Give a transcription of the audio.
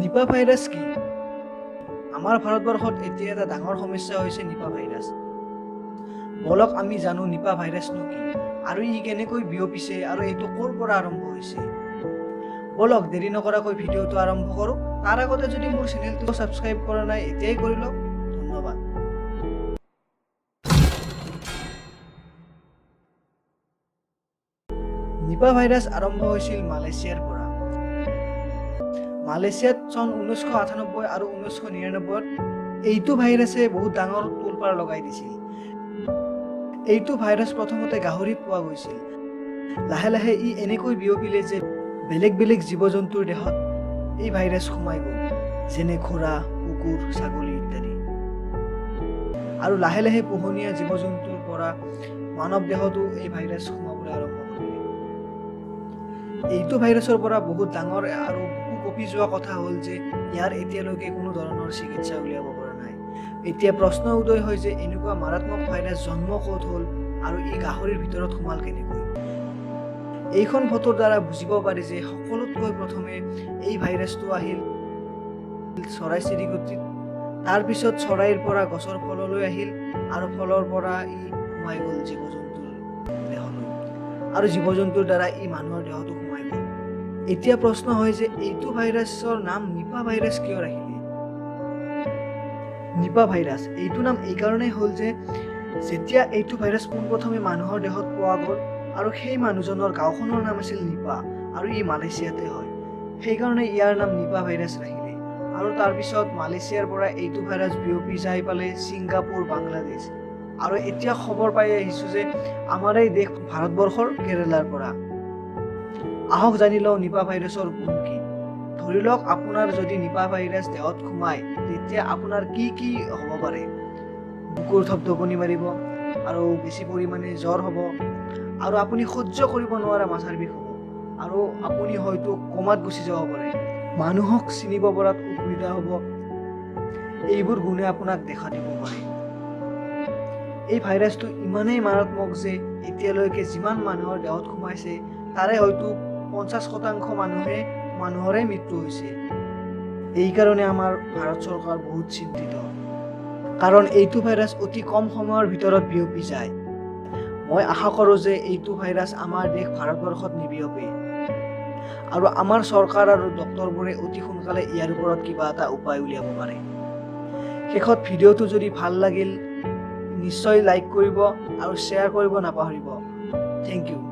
Nipah virus কি? আমাৰ ভাৰতবৰ্ষত এতিয়া এটা ডাঙৰ সমস্যা হৈছে নিপা ভাইৰাছ। বলক আমি জানো নিপা ভাইৰাছনো কি আৰু ই কেনেকৈ বিয়পিছে আৰু এইটো ক'ৰ পৰা আৰম্ভ হৈছে। বলক দেৰি নকৰাকৈ ভিডিঅ'টো আৰম্ভ কৰোঁ। তাৰ আগতে যদি মোৰ চেনেলটো ছাবস্ক্ৰাইব কৰা নাই, এতিয়াই কৰি লওক। ধন্যবাদ। নিপা ভাইৰাছ আৰম্ভ হৈছিল মালয়েছিয়াৰ পৰা। মালয়েছিয়াত চন 1998 আৰু 1999ত এইটো ভাইৰাছে বহুত ডাঙৰ তোলপাৰ লগাই দিছিল। এইটো ভাইৰাছ প্ৰথমতে গাহৰিত পোৱা গৈছিল। লাহে লাহে ই এনেকৈ বিয়পিলে যে বেলেগ বেলেগ জীৱ জন্তুৰ দেহত এই ভাইৰাছ সোমাই গ'ল, যেনে ঘোঁৰা, কুকুৰ, ছাগলী ইত্যাদি। আৰু লাহে লাহে পোহনীয়া জীৱ জন্তুৰ পৰা মানৱ দেহতো এই ভাইৰাছ সোমাবলৈ আৰম্ভ কৰিলে। এইটো ভাইৰাছৰ পৰা বহুত ডাঙৰ আৰু বুকু কঁপি যোৱা কথা হ'ল যে ইয়াৰ এতিয়ালৈকে কোনো ধৰণৰ চিকিৎসা উলিয়াব পৰা নাই। এতিয়া প্ৰশ্ন উদয় হয় যে এনেকুৱা মাৰাত্মক ভাইৰাছ জন্ম ক'ত হ'ল আৰু ই গাহৰিৰ ভিতৰত সোমাল কেনেকৈ? এইখন ফটোৰ দ্বাৰা বুজিব পাৰি যে সকলোতকৈ প্ৰথমে এই ভাইৰাছটো আহিল চৰাই চিৰিকটিত, তাৰপিছত চৰাইৰ পৰা গছৰ ফললৈ আহিল আৰু ফলৰ পৰা ই সোমাই গ'ল জীৱ জন্তুৰ দেহলৈ আৰু জীৱ জন্তুৰ দ্বাৰা ই মানুহৰ দেহতো সোমাই গ'ল। এতিয়া প্ৰশ্ন হয় যে এইটো ভাইৰাছৰ নাম নিপা ভাইৰাছ কিয় ৰাখিলে? নিপা ভাইৰাছ এইটো নাম এইকাৰণেই হ'ল যে যেতিয়া এইটো ভাইৰাছ পোনপ্ৰথমে মানুহৰ দেহত পোৱা গ'ল আৰু সেই মানুহজনৰ গাঁওখনৰ নাম আছিল নিপা আৰু ই মালয়েছিয়াতে হয়, সেইকাৰণে ইয়াৰ নাম নিপা ভাইৰাছ ৰাখিলে। আৰু তাৰপিছত মালয়েছিয়াৰ পৰা এইটো ভাইৰাছ বিয়পি যাই পালে ছিংগাপুৰ, বাংলাদেশ আৰু এতিয়া খবৰ পাই আহিছোঁ যে আমাৰ এই দেশ ভাৰতবৰ্ষৰ কেৰেলাৰ পৰা। আহক জানি লওঁ নিপা ভাইৰাছৰ গুণ কি। ধৰি লওক আপোনাৰ যদি নিপা ভাইৰাছ দেহত সোমায় তেতিয়া আপোনাৰ কি কি হ'ব পাৰে? বুকুৰ ধপধপনি মাৰিব আৰু বেছি পৰিমাণে জ্বৰ হ'ব আৰু আপুনি সহ্য কৰিব নোৱাৰা মাথাৰ বিষ হ'ব আৰু আপুনি হয়তো কমাত গুচি যাব পাৰে, মানুহক চিনিব পৰাত অসুবিধা হ'ব। এইবোৰ গুণে আপোনাক দেখা দিব পাৰে। এই ভাইৰাছটো ইমানেই মাৰাত্মক যে এতিয়ালৈকে যিমান মানুহৰ দেহত সোমাইছে তাৰে হয়তো 50% মানুহৰে মৃত্যু হৈছে। এইকাৰণে আমাৰ ভাৰত চৰকাৰ বহুত চিন্তিত, কাৰণ এইটো ভাইৰাছ অতি কম সময়ৰ ভিতৰত বিয়পি যায়। মই আশা কৰোঁ যে এইটো ভাইৰাছ আমাৰ দেশ ভাৰতবৰ্ষত নিবিয়পে আৰু আমাৰ চৰকাৰ আৰু ডক্তৰবোৰে অতি সোনকালে ইয়াৰ ওপৰত কিবা এটা উপায় উলিয়াব পাৰে। শেষত ভিডিঅ'টো যদি ভাল লাগিল নিশ্চয় লাইক কৰিব আৰু শ্বেয়াৰ কৰিব নাপাহৰিব। Thank you.